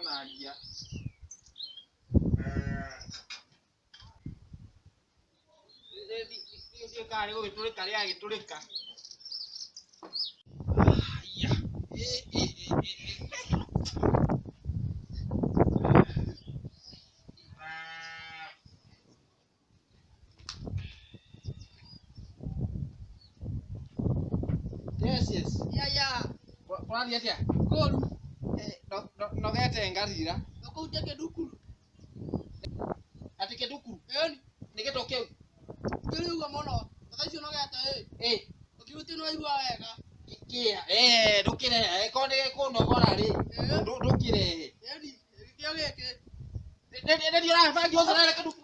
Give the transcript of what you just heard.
Nĩngũthanangia. Ndiũĩ kana nĩ gũgĩtũrĩka rĩagĩtũrĩka. Haiya. Ĩ, ĩ, ĩ, ĩ, ĩ. Yes, yes. Ya. Kũrathiĩ atĩa? Koru. Nogete ngarira. Nokũhutia kĩndukuru. Atĩ kĩndukuru? Ĩni. Nĩ gĩtũ kĩu? Kĩrĩ ũguo mũno. Thaa icio nogete ĩ. Ĩ. Ũkĩhutia nĩ waigua wega. Kĩa? Ndũkĩrehe. Angĩkorwo nĩ gĩkũnogora rĩ, ndũkĩrehe. Ĩni, gĩkĩo gĩkĩ. Nĩ niĩ ũrahe bangi ũcio ũrehe kĩndukuru?